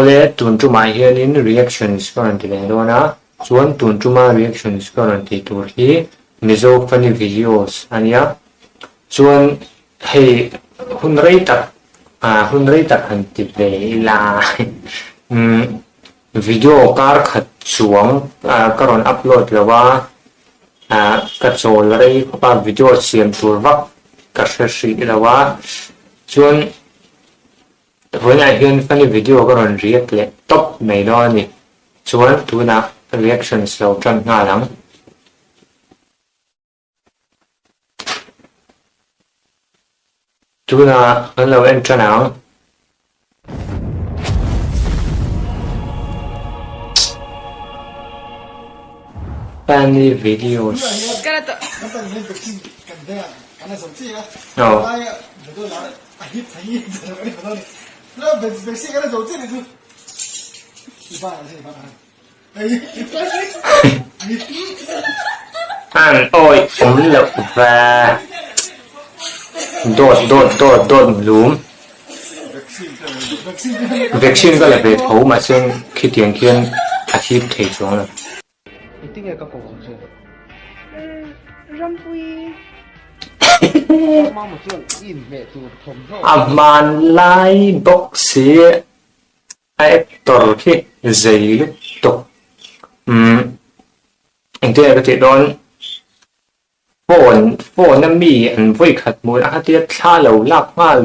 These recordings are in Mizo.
Awle, tun tumah hianin reactions ka rawn ti leh dawn a, chuan tun tuma reactions ka rawn tih tur hi Mizo funny videos a nia, chuan hei hun rei tak ah hun rei tak han ti ve ila umm video kar khat chuang ka rawn upload lo a, ah ka chawl rei khawp a video siam tur vak ka hre hrih lo a, chuan. Vawiinah hian funny video ka rawn react leh tawp mai dawn a ni. Chuan tunah reactions lo tan nghal ang. Tunah kan lo en tan ang. Funny videos. Aw. An awi awm loh va dawt dawt dawt dawt lum vaccine ka la ve tho mahse khitiang khian a hip thei chuang lo. Engtinge ka koh ang che? Rampuii. Mama chuan i inhmeh tur thawmhnaw. A hmanlai bawk si a actor khi zei lutuk. Umm engtinge ka tih dawn phone phone a mi an vawi khat hmuh a khatia thla lo lak nghal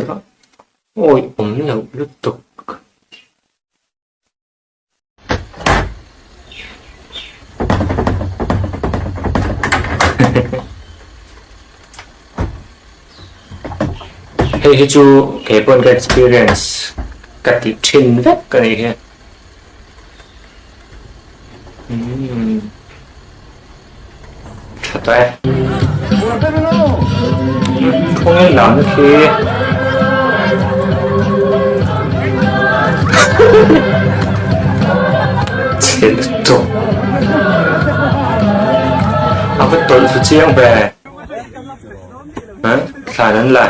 awi awm loh lutuk. Hei hi chu kei pawn ka experience ka tih thin vek a nih hi. Umm tha tawh e. Khawnge lam khi. Chhe lutuk. A va tawlh thlu chiang ve. Thlan an la.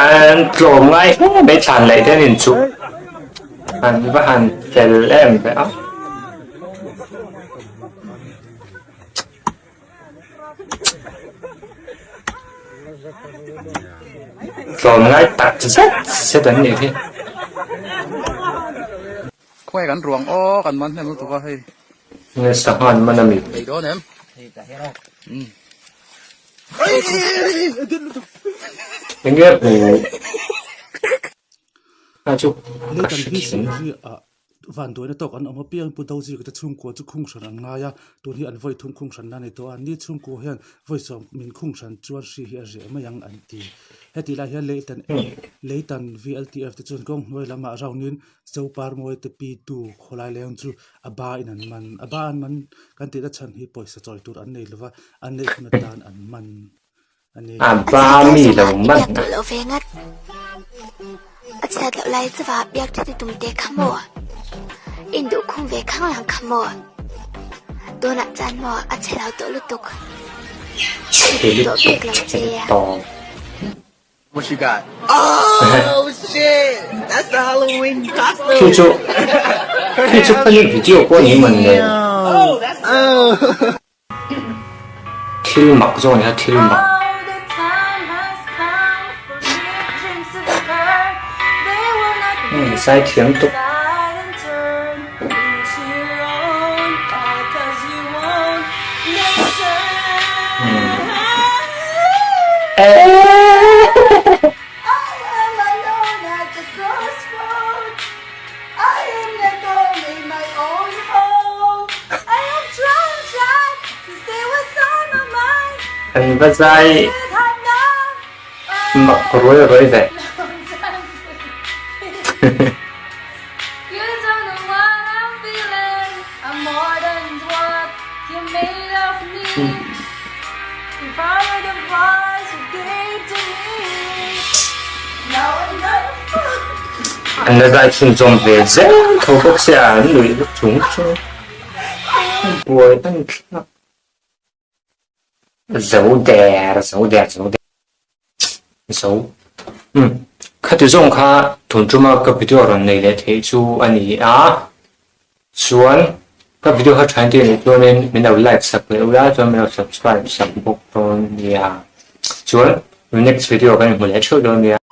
An tlawm ngai hle mai thlan laih te an inchuh an va han fel em ve a. Tlawm ngai tak zet zet an nih hi. Khawi kan ruang aw kan man hnem lutuk a hei. Nge sangha an man ami. Ei dawn em? Enge hmu a chu ka hre thin. Vanduaina tawk an awm apiang Pu Dozika te chhungkua chu khung hran an ngai a, tun hi an vawi thum khung hranna a ni tawh a, ni chhungkua hian vawi sawm min khung hran chuan hri hi a reh mai ang an ti. Heti lai hian Leitan Leitan VLTF te chuan kawng hnuai lamah round-in Zoparmawi te pi tu khawlai leng chu a ba in an man. A ba an man kan tihna chhan hi pawisa chawi tur an nei lova, an neih hun atan an man a ni. A ba mi lo man a. Lo ve ngat. A chhiat loh lai chuva biak tha ti tum te kha maw? In duh khum ve khang lang kha maw? Tunah chuan maw a chhe lo tawh lutuk. Chhe lutuk chhe tawp. What you got? Oh shit! That's the Halloween costume. Khi chu khi chu funny video pawh ni man le. Oh, that's oh. Thil mak zawk ania thil mak. Zaithiam tuk. An va zai mak ruai ruai ve. An la zai chhunzawm ve zel tho bawk sia an nuih vek chung chung buai an thlak. Zo der, zo der, zo der. Zo. Umm. Khati zawng kha tun tuma ka video rawn nei leh theih chu a ni a. Chuan ka video kha thain te nih chuanin min lo like sak leh ula chuan min lo subscribe sak bawk dawn nia. Chuan next video kan inhmu leh theuh dawn nia.